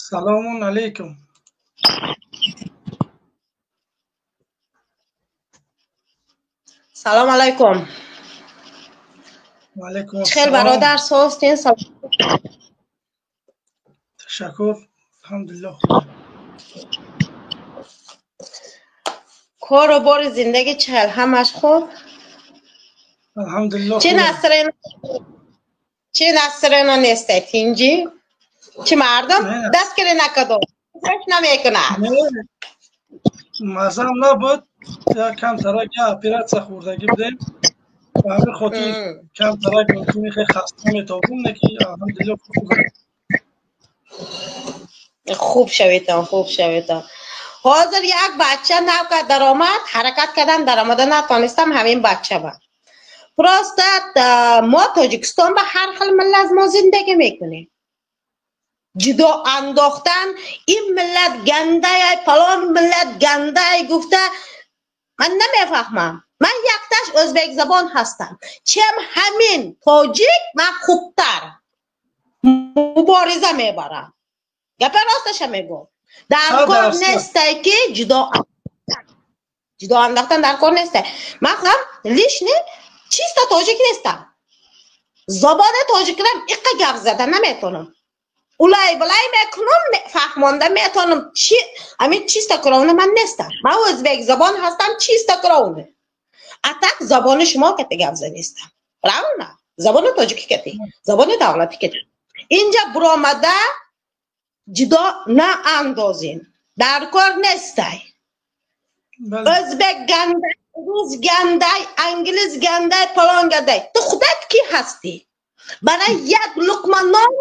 Салому алейкум. Салом алейкум. Ва алейкум Хел бародар состин. Ташаккур. Алҳамдулиллоҳ. Кору бори зиндагӣ чӣ хел, ҳамаш хуб? Алҳамдулиллоҳ. Чӣ насрена несте тинҷӣ? Чӣ мардум дастгирӣ накардо? Фикр намекунад. Мазам набуд, камтарак оператсия хӯрдагӣ будем. Ба ҳамин хотир камтарак мумкин хеле хаста метобум, не ки алҳамдулиллоҳ хуб. Хуб шаведтон, хуб шаведтон. Ҳозир як бача нав даромад, ҳаракат кардам, даромада натонистам ҳамин бача ба. Просто мо Тоҷикистон ба ҳар хел миллат мо зиндагӣ мекунем. Ҷудо андохтан ин миллат гандай, фалон миллат гандай гуфта ман намефаҳмам. Ман якташ ӯзбек забон ҳастам. Чем ҳамин тоҷик ман хубтар мубориза мебарам. Гапа росташа мегӯм. Дар кор нестай ки ҷудо андохтан дар кор нестай. Ман худам лишний чисто тоҷик нестам. Забони тоҷикирам иққа гап зада наметонам. Улай булай мекунам, фаҳмонда метонам. Чи ҳамин чисто кровна ман нестам. Ман ӯзбек забон ҳастам, чисто кровна. А так забони шумо кати гап занистам. Правильно? Забони тоҷикӣ кати, забони давлатӣ кати. Инҷа буромада ҷудо наандозем. Дар кор нестай. Ӯзбек гандай, рус гандай, англис гандай, фалон гандай. Ту худат кӣ ҳастӣ? Барои як луқма нон,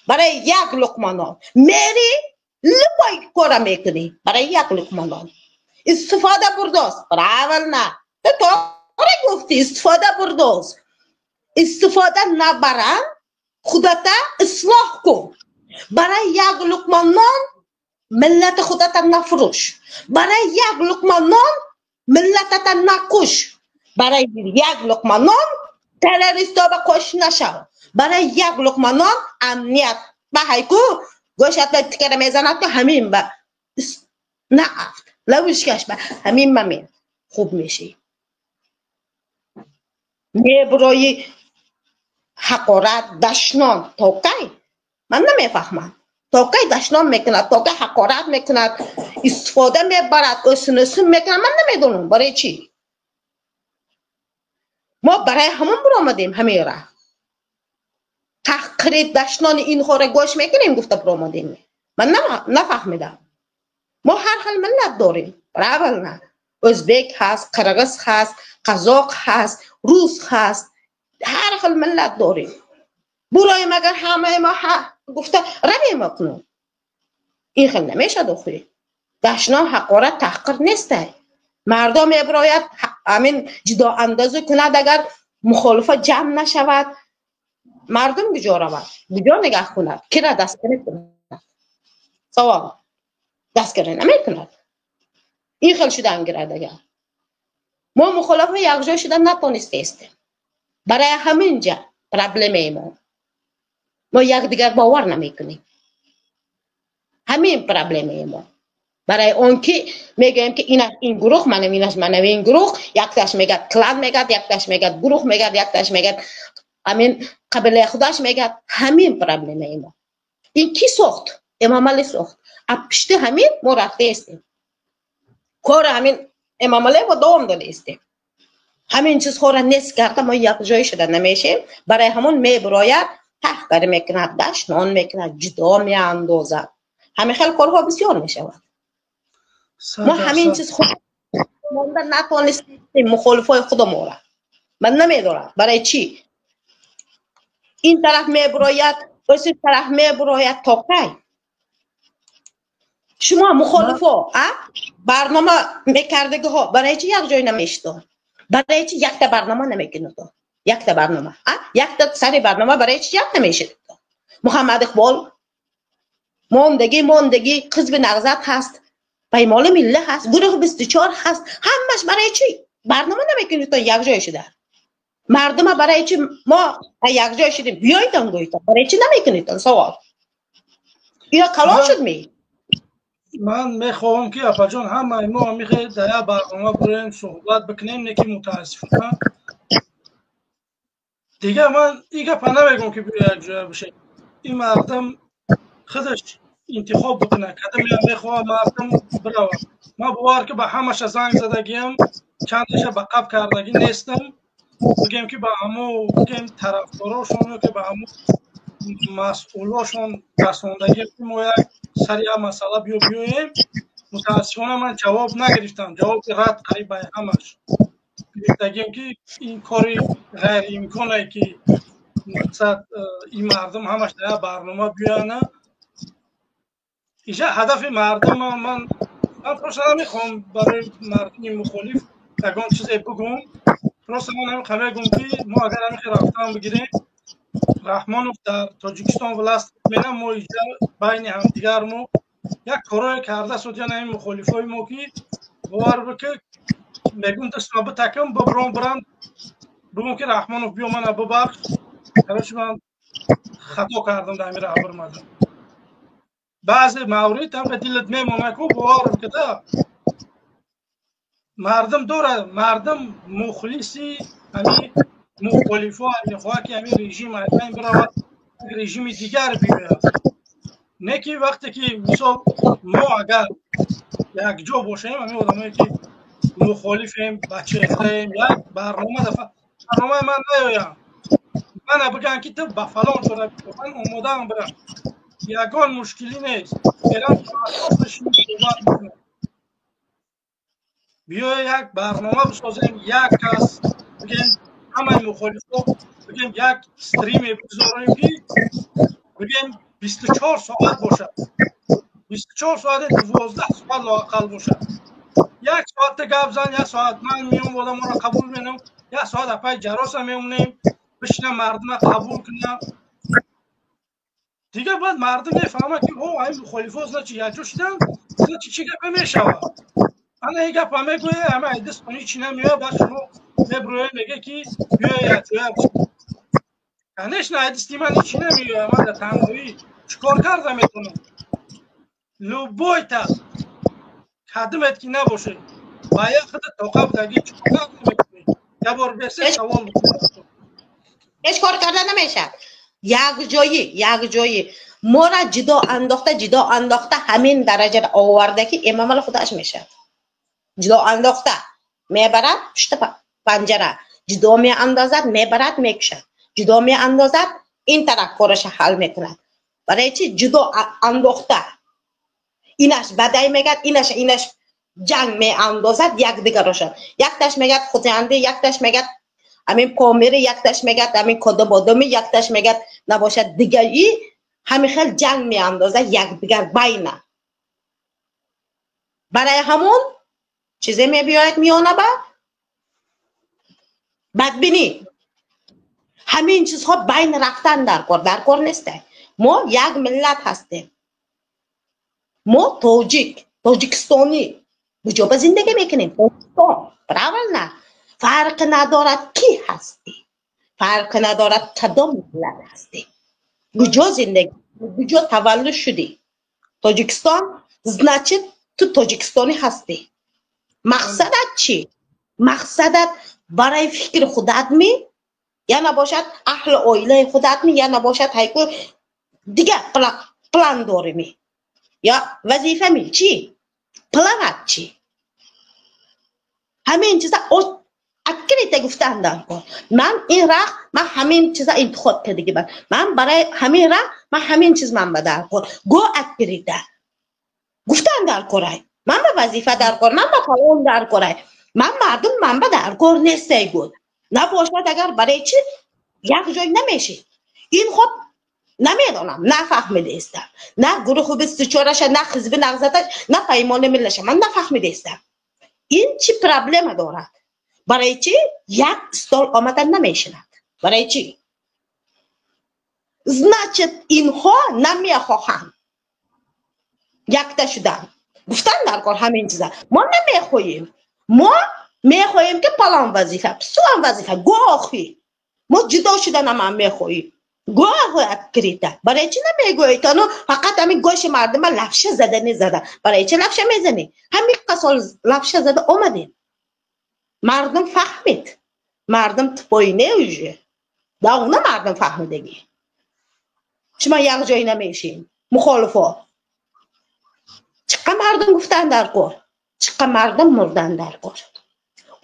барои як луқма нон мери любой кора мекунӣ. Барои як луқма нон истифода бурдост. Правильно. Ту тоғри гуфтӣ, истифода бурдост. Истифода набарам, худата ислоҳ кун. Барои як луқма нон миллати худата нафурӯш. Барои як луқма нон миллатата накуш. Барои як луқма нон террористо ба қош нашав. Барои як луқма нон амният ба ҳайку гӯшат ба тикара мезанад ки ҳамин ба наафт лавишкаш ба ҳамин мамин хуб мешӣ. Меброи ҳақорат дашнон то кай? Ман намефаҳмам. То кай дашнон мекунад, то кай ҳақорат мекунад, истифода мебарад, ӯсин ӯсин мекунад. Ман намедонам барои чӣ. Мо барои ҳамон биромадем ҳамера. Таҳқири дашнони инҳоро гӯш мекунем гуфта биромадем. Ман нафаҳмидам. Мо ҳар хел миллат дорем. Правильно. Ӯзбек ҳаст, қирғиз ҳаст, қазоқ ҳаст, рус ҳаст. Ҳар хел миллат дорем. Буроем агар ҳамаи мо гуфта равем кунем. Ин хел намешад охир. Дашном, ҳақорат, таҳқир нестай. Мардум мебирояд ҳамин ҷудо андозӣ кунад, агар мухолифа ҷамъ нашавад, мардум куҷо равад? Куҷо нигаҳ кунад? Кира дастгирӣ кунад? Савол. Дастгирӣ намекунад. Ин хел шудан гирад агар. Мо мухолифа якҷой шуда натонистаистем. Барои ҳамин ҷа проблемаи мо. Мо якдигар бовар намекунем. Ҳамин проблемаи мо. Барои он ки мегӯем ки инаш ин гурӯҳ, манам инаш манам ин гурӯҳ, якташ мегӯяд клан мегӯяд, якташ мегӯяд гурӯҳ мегӯяд, якташ мегӯяд ҳамин қабилаи худаш мегӯяд. Ҳамин проблемаи мо. Ин кӣ сохт? Эмомалӣ сохт. А пишти ҳамин мо рафтаистем. Кори ҳамин Эмомалӣ мо давом додаистем. Ҳамин чизҳоро нест карда мо якҷой шуда намешем. Барои ҳамон мебирояд, таҳқир мекунад, дашнон мекунад, ҷудо меандозад. Ҳамин хел корҳо бисёр мешавад. Мо ҳамин чиз худ монда натонистем мухолифои худамонро. Ман намедонам барои чӣ. Ин тараф мебирояд, ӯси тараф мебирояд то кай? Шумо мухолифо, а? Барнома мекардагиҳо барои чӣ якҷой намешидон? Барои чӣ якта барнома намекунед? Якта барнома, а? Якта сари барнома барои чӣ як намешид? Муҳаммад Иқбол мондагӣ мондагӣ ҳизби Нағзат ҳаст, Паймоли милли ҳаст, гурӯҳи 24 ҳаст. Ҳамаш барои чӣ барнома намекунед якҷой шуда? Мардума барои чӣ мо якҷой шудем? Биёйтон гӯйтон. Барои чӣ намекунед? Савол. Ина калон шуд ми? Ман мехоҳам ки апаҷон ҳамаи мо мехоҳем дар як барнома бурем, суҳбат бикунем, не ки мутаассифона дигар ман ин гапа намегӯм ки биё якҷоя бишем. Ин мардум худаш интихоб бикунад, кадом мехоҳад мардум биравад. Ман бовар ки ба ҳамаша занг задагиам, чандеша ба қаб кардагӣ нестам, бигем ки ба ҳамо бигем тарафдорошон ё ки ба ҳамо масъулошон расондагӣ ки мо як сари як масъала биё биёем. Мутаассифона ман ҷавоб нагирифтам, ҷавоби рад қариб ба ҳамаш гирифтагием ки ин кори ғайриимконе ки мақсад ин мардум ҳамаш дар як барнома биёяна. Иҷа ҳадафи мардум ман просто намехоҳам барои мардуми мухолиф ягон чизе бигӯм. Просто ман ҳамин мегӯм ки мо агар ҳамин рафтан бигирем, Раҳмонов дар Тоҷикистон власт мена, мо иҷа байни ҳамдигар мо як корое карда суд, яъне ҳамин мухолифои мо ки бовар бикӣ мегӯм дастма битакам бибром бирам бигӯм ки Раҳмонов биё мана бибахш, короче ман хато кардам дар ҳамин раҳ бирмадам. Баъзе маврид ҳам ба дилат мемонад ку, бовар бикида мардум дорад, мардум мухлиси ҳамин мухолифо мехоҳад ки ҳамин режим аз байн биравад, режими дигар биёяд. Не ки вақте ки мисол мо агар якҷо бошем, ҳамин одамое ки мухолифем, ба чеҳраем, як барнома дафа барномаи ман наёям, мана бигӯянд ки ту ба фалон ҷо ман омодаам бирам, ягон мушкилӣ нест, берам суҳбат мекунам. Биё як барнома бисозем, як кас бигем ҳамаи мухолифо бигем як стриме бигзорем ки бигем 24 соат бошад, 24 соати 12 соат лоақал бошад. Як соата гап зан, як соат ман меом, одаморо қабул менам, як соат апай ҷароса меомнем, бишинам мардума қабул кунам. Дигар баъд мардум мефаҳмад ки о ҳамин мухолифо значит якҷо шидан, значит чӣ гапе мешавад. Ана ин гапа мегӯя, ҳама айдистони чӣ намеояд, баъд шумо мебурӯед, меге ки биё якҷоя. Конечно, айдисти ман ҳичи намеояд, ман дар танҳоӣ чӣ кор карда метавонам? Любой та кадимет ки набошед, ба як худа тоқа будагӣ чӣ кор карда метавонӣ? Як бор бесе савол. Ҳеҷ кор карда намешавад. Якҷоӣ, якҷоӣ мора ҷудо андохта, ҷудо андохта, ҳамин дараҷада оварда ки эмомали худаш мешавад. Ҷудо андохта мебарад пушта панҷара, ҷудо меандозад, мебарад, мекушад, ҷудо меандозад, ин тараф кораша ҳал мекунад. Барои чи ҷудо андохта? Инаш бадай мегӯяд, инаш, инаш ҷанг меандозад якдигарошон. Якташ мегӯяд Хуҷандӣ, якташ мегӯяд ҳамин Помири, якташ мегӯяд ҳамин Кодободоми, якташ мегӯяд набошад дигари. Ҳамин хел ҷанг меандозад якдигар байна. Барои ҳамон чизе мебиёяд миёна ба бадбинӣ. Ҳамин чизҳо байн рафтан даркор, даркор нестай. Мо як миллат ҳастем, мо тоҷик, тоҷикистонӣ, куҷо ба зиндагӣ мекунем? Тоҷикистон, правильно? Фарқ надорад кӣ ҳастӣ, фарқ надорад кадом миллат ҳастӣ, куҷо зиндагӣ, куҷо таваллуд шудӣ. Тоҷикистон, значит ту тоҷикистонӣ ҳастӣ. Мақсадат чӣ? Мақсадат барои фикри худат ми, я набошад аҳли оилаи худат ми, я набошад ҳайку дигар план дорими, ё вазифа ми, чӣ планат, чӣ? Ҳамин чиза открыто гуфтан даркор. Ман ин раҳ, ман ҳамин чиза интихоб кардагиман, ман барои ҳамин раҳ, ман ҳамин чиз ман ба даркор. Го открыто гуфтан даркорай: ман ба вазифа даркор, ман ба фалон даркорай, ман мардум ман ба даркор нестай гуд. Набошад агар барои чи як ҷой намешид? Ин хоб намедонам, нафаҳмидаистам, на гурӯҳи 24-аша, на ҳизби Нағзата, на Паймони Миллаша ман нафаҳмидаистам. Ин чӣ проблема дорад? Барои чӣ як стол омада намешинад? Барои чӣ? Значит, инҳо намехоҳанд якта шудан. Гуфтан даркор ҳамин чиза: мо намехоҳем, мо мехоҳем ки палон вазифа, писуан вазифа. Гоҳи мо ҷудо шуданам мехоҳем. Гӯ открыто. Барои чӣ намегӯед? Оно фақат ҳамин гӯши мардума лапша зада мезада. Барои чӣ лапша мезанӣ? Ҳамин қасол лапша зада омадем. Мардум фаҳмид. Мардум тупой не уже. Давно мардум фаҳмидагӣ. Шумо як ҷой намешин. Мухолифо. Чиққа мардум гуфтан дар кор. Чиққа мардум мурдан дар кор.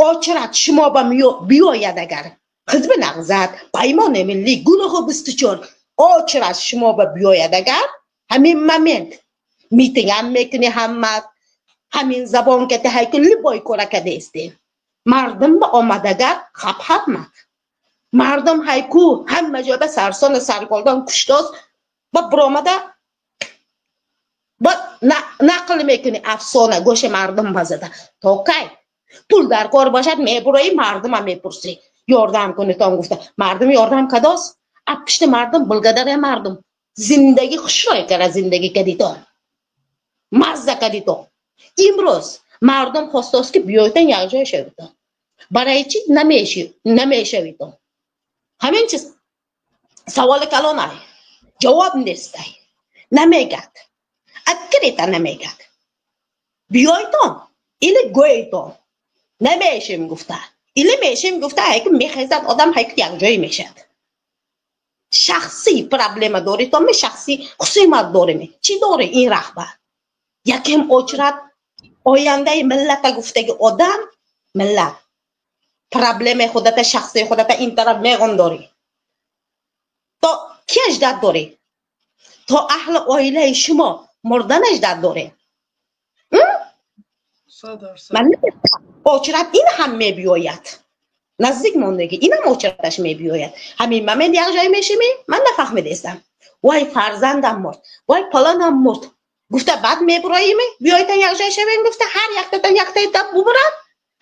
Очрат шумо ба биёяд агар. Хизби Нағзат, Паймони миллӣ, гурӯҳи 24 очрат шумо ба биёяд агар, ҳамин момент митингам мекунӣ ҳама, ҳамин забон кати ҳайку любой кора кадестем. Мардум ба омад агар хап ҳамад. Мардум ҳайку ҳама ҷой ба сарсона сарголдон куштоз ба биромада ба нақл мекунӣ афсона гӯши мардум базада. То кай? Пул дар кор бошад мебурои мардума мепурсӣ. Ёрдам кунитон гуфта. Мардум ёрдам кадост? А пишти мардум благодаря мардум. Зиндагӣ хушрой кара зиндагӣ кадитон. Мазза кадитон. Имрӯз мардум хостост ки биёйтон якҷоя шавитон. Барои чӣ намешавитон? Ҳамин чиз саволи калонай. Ҷавоб нестай. Намегад. Открыто намегад. Биёйтон или гӯйтон. Намешем гуфта. Или мешем гуфта ҳайку мехезад одам ҳайку якҷоя мешад. Шахсӣ проблема доритон ме, шахсӣ хусумат дорем. Чӣ дори ин раҳбар? Якем очрат ояндаи миллата гуфтаги одам миллат. Проблемаи худата шахсии худата ин тараф меғон дорӣ. То ки ждат дорӣ? То аҳли оилаи шумо мурдана ждат дорем. Ман очрат ин ҳам мебиёяд. Наздик мондагӣ инам очраташ мебиёяд. Ҳамин момент як ҷой мешимӣ? Ман нафаҳмидестам. Вай фарзандам мурд, вай палонам мурд. Гуфта баъд мебуроиме? Биёйтан як ҷой шавем гуфта ҳар яктатан яктаита бубурад?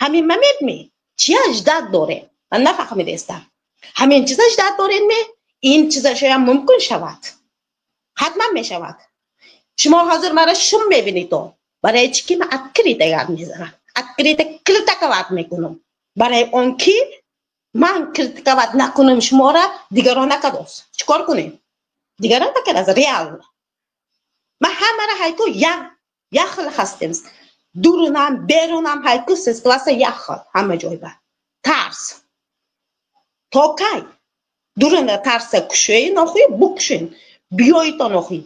Ҳамин момент ме? Чия ждат дорем? Ман нафаҳмидестам. Ҳамин чиза ждат дорем ме? Ин чиза шояд мумкин шавад. Ҳатман мешавад. Шумо ҳозир мара шум мебинед. Барои чӣ ки ман открыто гап мезанам. Открыто критиковать мекунам. Барои он ки ман критиковать накунам шуморо, дигарон накардост. Чӣ кор кунем? Дигарон накардааст, реально. Ман ҳамаро ҳайку як хел ҳастем. Дурунам, берунам ҳайку ситуация як хел ҳама ҷойба. Тарс. То кай? Дуруна тарса кушои нохӯи букушен. Биёитон нохӯи.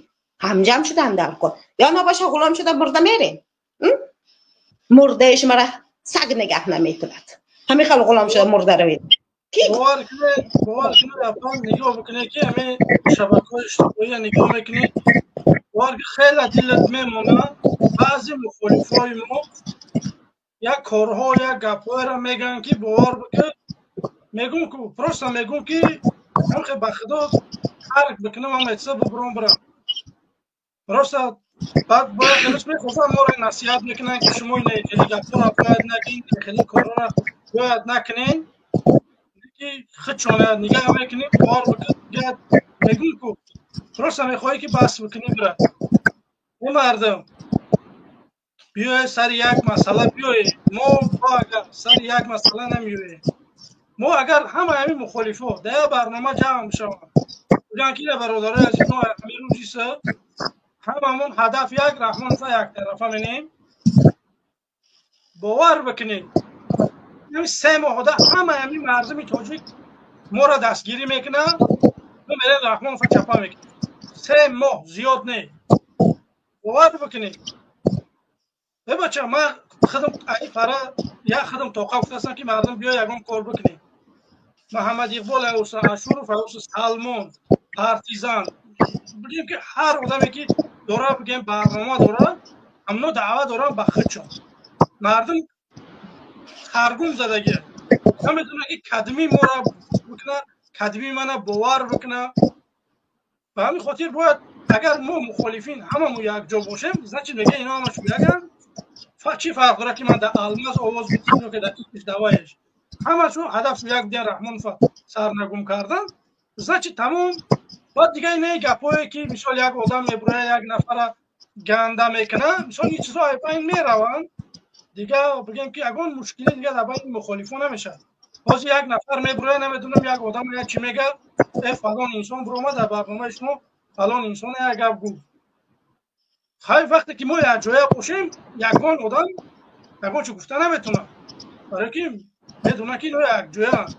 Ҳамҷам шудан дар кор. Ё набоша ғулом шуда мурда мерем. Мурдаи шуморо саг нигаҳ намекунад. Ҳамин хел ғулом шуда мурда равед. Бовар кунед, бовар кунед, апан нигоҳ бикунед ки ҳамин шабакаҳои иҷтимоия нигоҳ мекунед. Бовар ки хеле дилат мемонад. Баъзе мухолифои мо як корҳо, як гапҳоеро мегӯянд ки бовар бикун, мегӯм ку просто мегӯм ки ҳамхе ба худо тарк бикунам ҳама чиза бубурам бирам. Просто баъд бояд хелеш мехостам моро насиҳат мекунанд ки шумо ин хеле гапҳоро бояд нагин, хеле корҳоро бояд накунен. Ки худшона нигаҳ мекунем, бовар бикун, мегӯм ку просто мехоҳӣ ки баҳс бикунӣ бира. Э мардум, биёед сари як масъала биёед. Мо агар сари як масъала намеоем, мо агар ҳама ҳамин мухолифо дар як барнома ҷамъ бишаванд, бигӯянд ки ина бародарои азиз, мо ҳамин рӯзиса ҳамамон ҳадаф як, Раҳмонова яктарафа менем. Бовар бикунед, ҳамин 3 моҳода ҳама ҳамин мардуми тоҷик моро дастгирӣ мекунанд, мо мерем Раҳмонова чапа мекунем. 3 моҳ зиёд не. Бовар бикунед. Э бача, ман худам ай фара як худам тоқа гуфтастам ки мардум биё ягон кор бикунем. Муҳаммад Иқбол Аюса, Ашуров Аюса, Салмон, Партизан, бигем ки ҳар одаме ки дора, бигем барнома дора, ҳамно даъва дорам ба худшон. Мардум саргум задагӣ. Намедонад ки кадми моро бикуна, кадми мана бовар бикуна. Ба ҳамин хотир бояд агар мо мухолифин ҳамамо якҷо бошем, значит мегӯяд ино ҳамашо яканд. Чӣ фарқ дорад ки ман дар Алмаз овоз бидиҳам ё ки дар иш даваеш? Ҳамашон ҳадаф як диян Раҳмонова сарнагум кардан. Значит тамом. Баъд дига инаи гапҳое ки мисол як одам мебурояд, як нафара ганда мекунад, мисол ин чизҳо аз байн мераванд. Дига бигем ки ягон мушкили дига дар байни мухолифон намешавад. Ҳозир як нафар мебурояд, намедонам як одам як чӣ мегӯяд, Фалон инсон биромад дар барномаи шумо, фалон инсон як гап гуфт. Хай, вақте ки мо якҷоя бошем, ягон одам ягон чи гуфта наметонад, барое ки медонад, ки ино якҷояанд.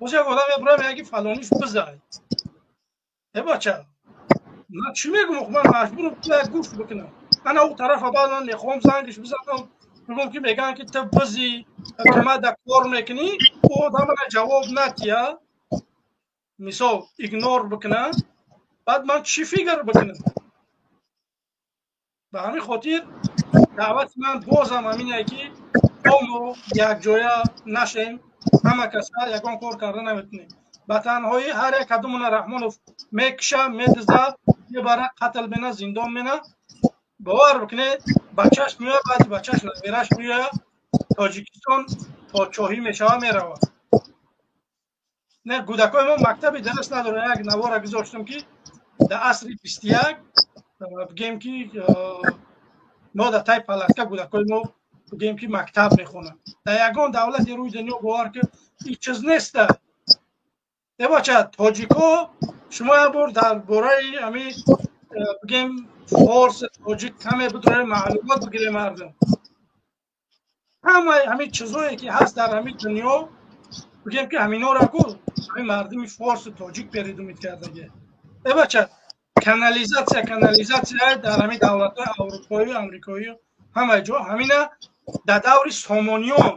Боз як одам мебурад, мега, ки фалониш бизай. Э, бача, ман чӣ мегум? Ман маҷбурам як гӯш бикунам. Ана ӯ тарафа баъд ман мехоҳам зангиш бизанам, бигӯм, ки мегӯянд, ки ту бизӣ, ки ма да кор мекунӣ. Ӯ одамана ҷавоб натия, мисол, игнор бикуна. Баъд ман чӣ фикр бикунам? Ба ҳамин хотир даъвати ман бозам ҳамине, ки то мо якҷоя нашем, ҳама каса ягон кор карда наметунем. Ба танҳоӣ ҳар як кадомона Раҳмонов мекуша, медиза, мебара, қатл мена, зиндон мена. Бовар бикунед, бачаш меояд, баъди бачаш набераш меояд, Тоҷикистон подшоҳӣ мешава, меравад. Не, кӯдакои мо мактаби дуруст надоранд. Як навора гузоштам, ки дар асри 21, бигем, ки мо дар тай палатка кӯдакои мо, бигем, ки мактаб мехонанд. Дар ягон давлати рӯи дунё, бовар ки, ин чиз неста. Э, бача, тоҷико, шумо як бор дар бораи ҳами, бигем, форс, тоҷик каме бидорем, маълумот бигирем. Мардум, ҳамаи ҳамин чизое, ки ҳаст дар ҳамин дунё, бигем, ки ҳаминора ку ҳамин мардуми форсу тоҷик придумать кардаги. Э, бача, канализация, канализация дар ҳамин давлатҳои аврупоию амрикоию ҳама ҷо ҳамина дар даври Сомониён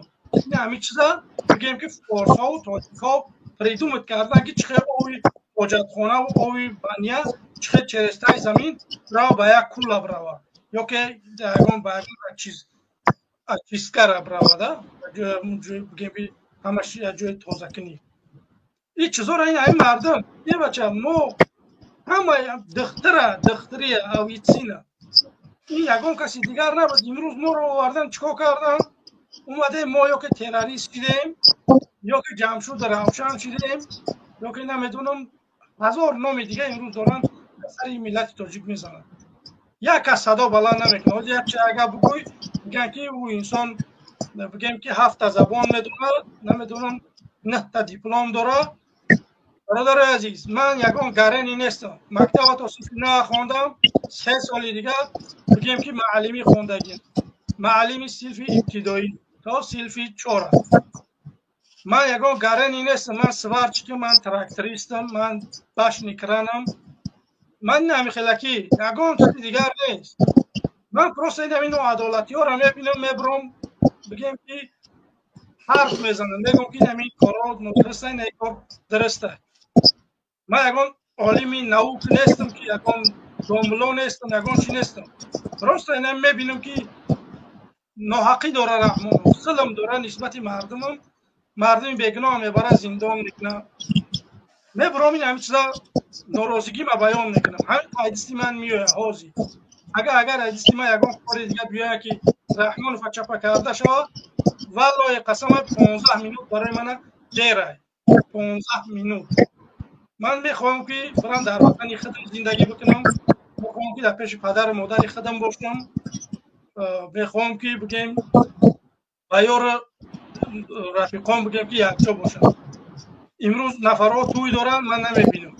ҳамин чиза, бигем, ки форсҳову тоҷикҳо придумать кардан, ки чӣ хел оби ҳоҷатхонаву оби баня чӣ хел через таи замин рава, ба як кула брава ё ки ягон ба ягон чиз очисткара бравада, бигем, ки ҳамаш як ҷои тозакунӣ. Ин чизоро ин ҳамин мардум. Е, бача, мо ҳама духтара, духтария, Авитсина, ин ягон каси дигар набуд. Имрӯз моро овардан, чӣ кор кардан? Омадем мо, ё ки террорист шидем, ё ки Ҷамшуд Равшан шидем, ё ки намедонам, ҳазор номи дига имрӯз доранд, дар сари миллати тоҷик мезананд. Як кас садо баланд намекунад. Ҳозир як чи агар бигӯй, мегӯянд, ки ӯ инсон, бигем, ки ҳафта забон медонад, намедонам, нӯҳта диплом дорад. Бародарои азиз, ман ягон гарени нестам. Мактаба то синфи на хондам, 3 соли дигар, бигем, ки маълимӣ хондагим, маълими синфи ибтидоӣ то синфи чора. Ман ягон гарени нестам. Ман сварщикам, ман трактористам, ман башни кранам. Ман намихелакӣ, ягон чизи дигар нест. Ман просто ин ноадолатиҳоро мебинам, мебурам, бигем, ки ҳарф мезанам, мегӯм, ки ҳамин корҳо нодуруста, ин кор дуруста. Ман ягон олими наук нестам, ки ягон домло нестам, ягон чи нестам. Просто ина мебинам, ки ноҳақӣ дора Раҳмонов, зулм дора нисбати мардумам. Мардуми бегуноҳ мебара, зиндон мекунад. Мебурам, ин ҳамин чиза норозигима баён мекунам. Ҳамин ҳадиси ман меояд ҳозир. Агар ҳадиси ман ягон кори дига биёяд, ки Раҳмонова чапа карда шавад, валлоҳи қасама, 15 минут барои мана дерай. 15 минут. Ман мехоҳам, ки бирам, дар ватани худам зиндагӣ бикунам. Мехоҳам, ки дар пеши падару модари худам бошам. Мехоҳам, ки, бигем, ба ёру рафиқон, бигем, ки якҷо бошам. Имрӯз нафарҳо тӯй доранд, ман намебинам.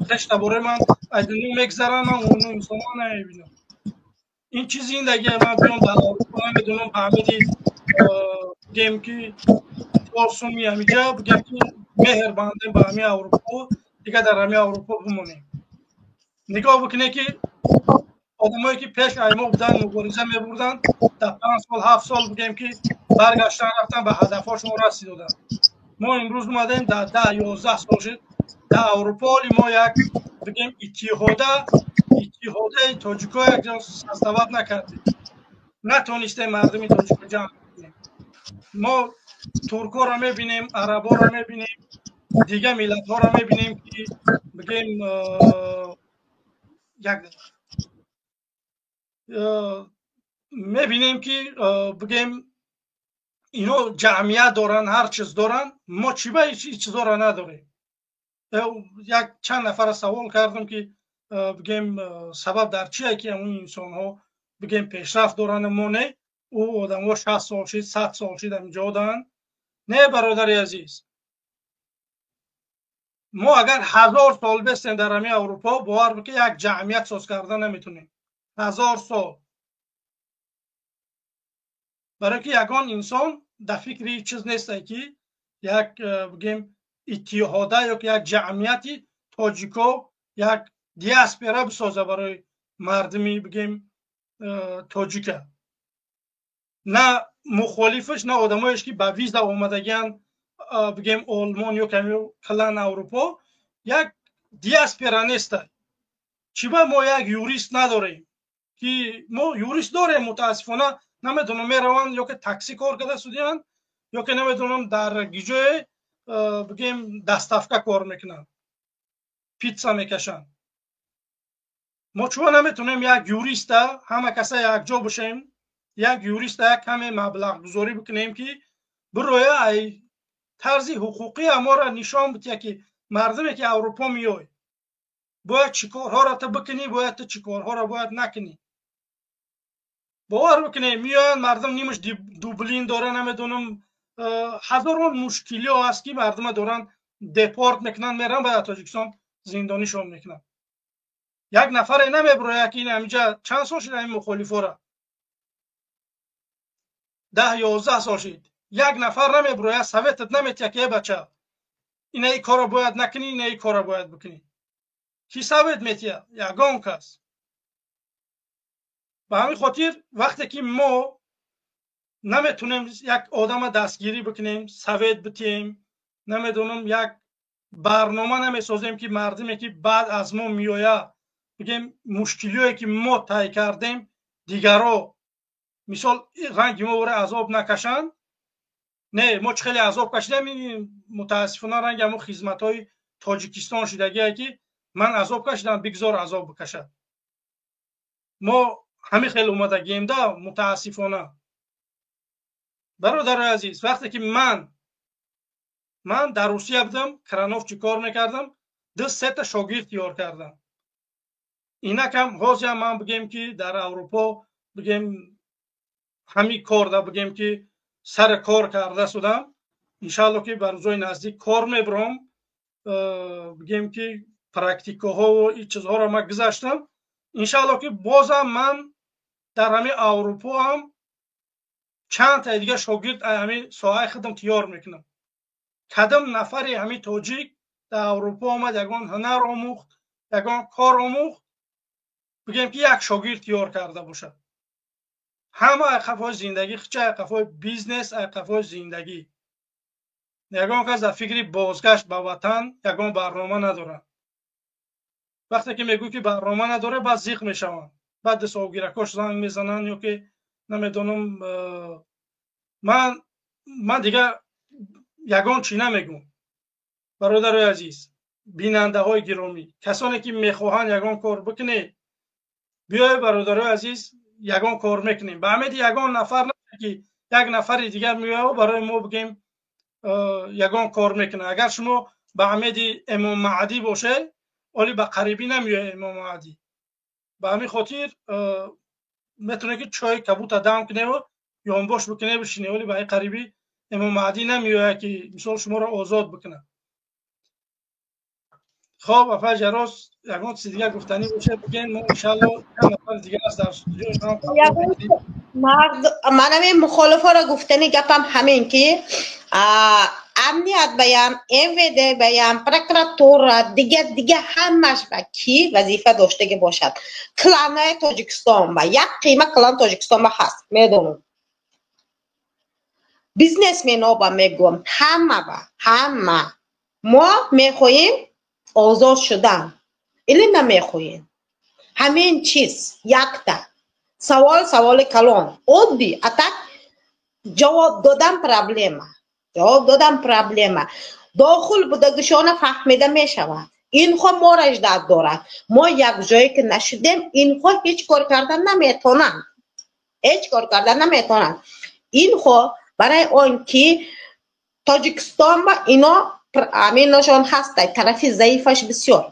Хештабораи ман аз дунё мегзаранд, ман ону инсонҳо намебинам. Ин чӣ зиндагие? Ман биём дар Аврупо, намедонам, ба ҳамиди, бигем, ки 4 суми ҳамиҷа, бигем, ки меҳр бандем ба ҳамин Аврупо, дигар дар ҳамин Аврупо бимонем. Нигоҳ бикунед, ки одамое, ки пеш ай мо буданд, мубориза мебурданд, дар 5 сол, 7 сол, бигем, ки баргаштан, рафтан, ба ҳадафҳошон расидоданд. Мо имрӯз омадем, дар 10-11 сол шуд дар Аврупо. Оли мо як, бигем, иттиҳодаи тоҷико як создавать накардем, натонистем мардуми тоҷико ҷамъ кунем. Мо туркҳоро мебинем, араборо мебинем, дигар миллатҳоро мебинем, ки, бигем, як мебинем, ки, бигем, ино ҷамъият доранд, ҳар чиз доранд. Мо чӣ ба ин чизҳоро надорем? Як чанд нафара савол кардам, ки, бигем, сабаб дар чие, ки ҳамун инсонҳо, бигем, пешрафт доранд, мо не? Ӯ одамҳо 60 сол шид, 100 сол шид, ҳаминҷо доранд. Не, бародари азиз. Мо агар 1000 сол бестем дар ҳамин Аврупо, бовар бикунед, як ҷамъият соз карда наметонем. 1000 сол. Барои ки ягон инсон дар фикри чиз несте, ки як бигем иттиҳода ё ки як ҷамъияти тоҷико, як диаспора бисоза барои мардуми, бигем, тоҷика. На мухолифаш, на одамоеш, ки ба виза омадагиан, бигем, Олмон ё ками калан Аврупо, як диаспора неста. Чӣ ба мо як юрист надорем? Ки мо юрист дорем, мутаассифона, намедонам, мераванд ё ки такси кор карда судиянд, ё ки намедонам, дар гиҷое, бигем, доставка кор мекунанд, питса мекашанд. Мо чуба наметонем як юриста, ҳама каса якҷо бошем, як юриста як каме маблағгузорӣ бикунем, ки бироя ай тарзи ҳуқуқӣ амора нишон бития, ки мардуме, ки Аврупо меёй, бояд чӣ корҳоро ту бикунӣ, бояд ту чӣ корҳоро бояд накунӣ? Бовар бикунем, меоянд мардум, нимаш Дублин дора, намедонам, ҳазорон мушкилиҳо ҳаст, ки мардума доранд депорт мекунанд, мераванд, баъд Тоҷикистон зиндонишон мекунанд. Як нафаре намебирояд, ки ин ҳаминҷа чанд сол шуд, ҳамин мухолифора 10-11 сол шид, як нафар намебирояд, совет ат наметиҳад, ки э бача, ина и корро бояд накунӣ, ина и корро бояд бикунӣ. Ки совет метиҳад? Ягон кас. Ба ҳамин хотир, вақте ки мо наметунем як одама дастгирӣ бикунем, совет битиҳем, намедонам, як барнома намесозем, ки мардуме, ки баъд аз мо меояд, бигем, мушкилиҳое, ки мо тай кардем, дигаро мисол ранги мо бора азоб накашанд. Не, мо чӣ хеле азоб кашидем, мутаассифона, ранги ҳамон хизматҳои Тоҷикистон шудагие, ки ман азоб кашидам, бигзор азоб бикашад. Мо ҳамин хел омадагием да, мутаассифона. Бародарои азиз, вақте ки ман дар Русия будам, крановщик кор мекардам, ду сета шогирд тиёр кардам. Инакам ҳозирам ман, бигем, ки дар Аврупо, бигем, ҳамин корда, бигем, ки сари кор карда судам. Иншаалло, ки ба рӯзҳои наздик кор мебурам. Бигем, ки практикаҳову ин чизҳоро ман гузаштам. Иншаалло, ки бозам ман дар ҳамин Аврупо ҳам чанд таи дига шогирд ҳамин соҳаи худам тиёр мекунам. Кадом нафари ҳамин тоҷик дар Аврупо омад, ягон ҳунар омӯхт, ягон кор омӯхт, бигем, ки як шогирд тиёр карда бошад? Ҳама ай қафои зиндагӣ хича, ай қафои бизнес, ай қафои зиндагӣ. Ягон кас дар фикри бозгашт ба ватан ягон барнома надорад. Вақте ки мегӯй, ки барнома надоре, баъд зиқ мешаванд, баъд дисовгиракош занг мезананд ё ки намедонам. Ман дигар ягон чӣ намегӯм. Бародарои азиз, бинандаҳои гиромӣ, касоне, ки мехоҳанд ягон кор бикунед, биёед, бародарои азиз, ягон кор мекунем. Ба умеди ягон нафар, ки як нафари дигар меояд, барои мо, бигем, ягон кор мекунад. Агар шумо ба умеди Эмом Маҳдӣ бошед, оли ба қарибӣ намеояд Эмом Маҳдӣ. Ба ҳамин хотир метавонед, ки чойи кабута дам куневу ёнбош бикунед, бишинед, вале ба ин қарибӣ Эмом Маҳдӣ намеояд, ки мисол шуморо озод бикунад. Хоб, апа Ҷарос, ягон чизи дигар гуфтанӣ бошад, бигӯед. Мо иншаалло чанд нафари дигар аст дар студио. Ман ҳамин мухолифаро гуфтани гапам ҳамин, ки амният баям, МВД баям, прокуратура, дига дига, ҳамаш ба ки вазифа доштагӣ бошад, кланаи Тоҷикистон ба як қима клан Тоҷикистон ба ҳаст, медонам, бизнесмено ба мегӯям, ҳама ба ҳама: мо мехоҳем озод шудан или намехоҳем? Ҳамин чиз якта савол, саволи калон, оддӣ, а так ҷавоб додан проблема, ҷавоб додан проблема. Дохил будагишона фаҳмида мешавад. Инҳо моро ждать дорад. Мо якҷое ки нашудем, инҳо ҳеҷ кор карда наметавонанд, ҳеҷ кор карда наметавонанд. Инҳо барои он ки Тоҷикистон ба ино аминашон ҳастай, тарафи заифаш бисёр,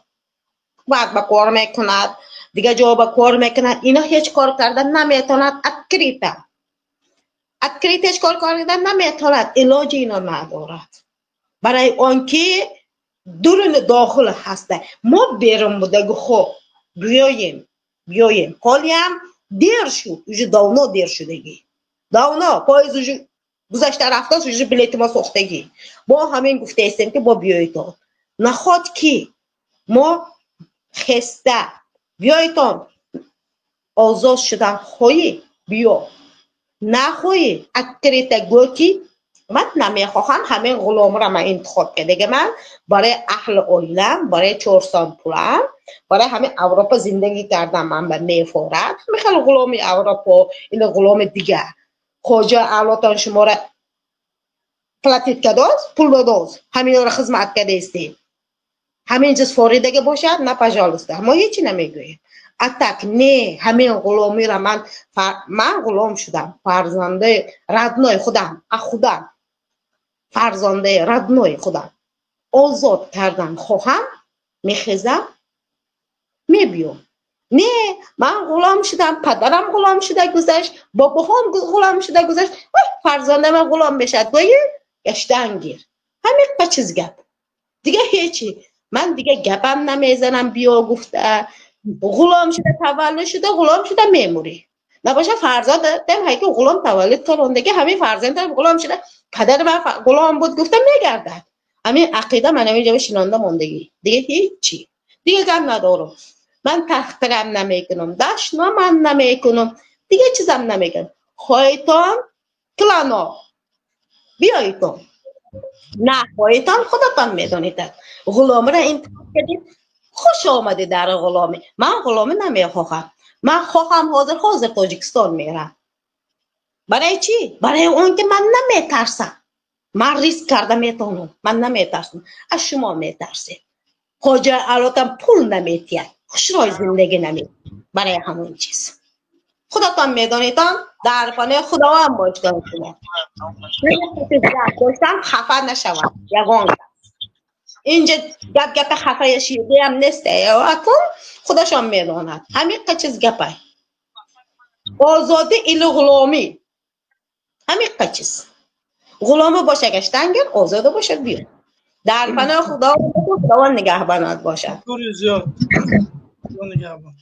ҳукумат ба кор мекунад, дигар ҷо ба кор мекунад, ино ҳеҷ кор карда наметавонад. Открыто, открыто ҳеҷ кор карда наметавонад. Илоҷи ино надорад, барои он ки Дуруни дохил ҳаста. Мо берун будаги хо биёем, биёем. Ҳолиам дер шуд, уже давно дер шудагӣ. Давно поезд уже гузашта рафтааст, уже билети мо сохтагӣ. Мо ҳамин гуфтаистем, ки бо биёитон. Наход ки мо хеста биёитон, озод шудан хоҳӣ, биё, нахоҳӣ, открыто гӯ, ки ман намехоҳам, ҳамин ғуломро ман интихоб кардагаман барои аҳли оилам, барои чорсом пулам, барои ҳамин Авропа зиндагӣ кардан ман ба мефорад. Михел ғуломи Авропо или ғуломи дигар. Хоҷа Аллотон шуморо платить кардост, пул додост, ҳаминро хизмат кардаистед, ҳамин чиз форидага бошад, на, пожалуйста, мо ҳечи намегӯем. А так не, ҳамин ғуломиро ман ғулом шудам, фарзандаи родной худам, а худам фарзандаи родной худам озод кардан хоҳам, мехезам, мебиём. Не, ман ғулом шудам, падарам ғулом шуда гузашт, бобоҳом ғулом шуда гузашт, фарзандам ғулом мешавад, гӯи гаштан гир. Ҳамин чиз гап, дига ҳечи. Ман дига гапам намезанам. Биё гуфта, ғулом шуда таваллуд шуда, ғулом шуда мемурӣ. Набоша фарзандам ҳайки ғулом таваллуд кардондаги, ҳамин фарзандам ғулом шуда, падари ман ғулом буд гуфта мегардад. Ҳамин ақида ман ҳамин ҷо шинонда мондагӣ. Дига ҳечи, дига гап надорам. Ман таҳқирам намекунам, дашномам намекунам, дига чизам намекунам. Хоҳитон, клано биёитон, нахоҳитон, худатон медонед. Ғуломро интихоб кардед, хуш омадед дар ғуломӣ. Ман ғуломӣ намехоҳам. Ман хоҳам, ҳозир ҳозир Тоҷикистон мерам. Барои чӣ? Барои он ки ман наметарсам. Ман риск карда метавонам, ман наметарсам. Аз шумо метарсед. Хоҷа алотам пул наметиҳад, хушрӯй зиндагӣ наметиҳад. Барои ҳамон чиз худатон медонедон. Дар паноҳи Худованд бошед. Шумо доштам, хафа нашавад ягон кас. Инҷа гап гапи хафаяшидаам нест, акун худашон медонад. Ҳамиқа чиз гапай: озодӣ или ғуломӣ. Ҳамиқа чиз. Ғуломӣ боша, гаштангир, озода бошад, биё. Дар паноҳи Худованд, Худованд нигаҳбонат бошад. Зиёд нигаҳбон.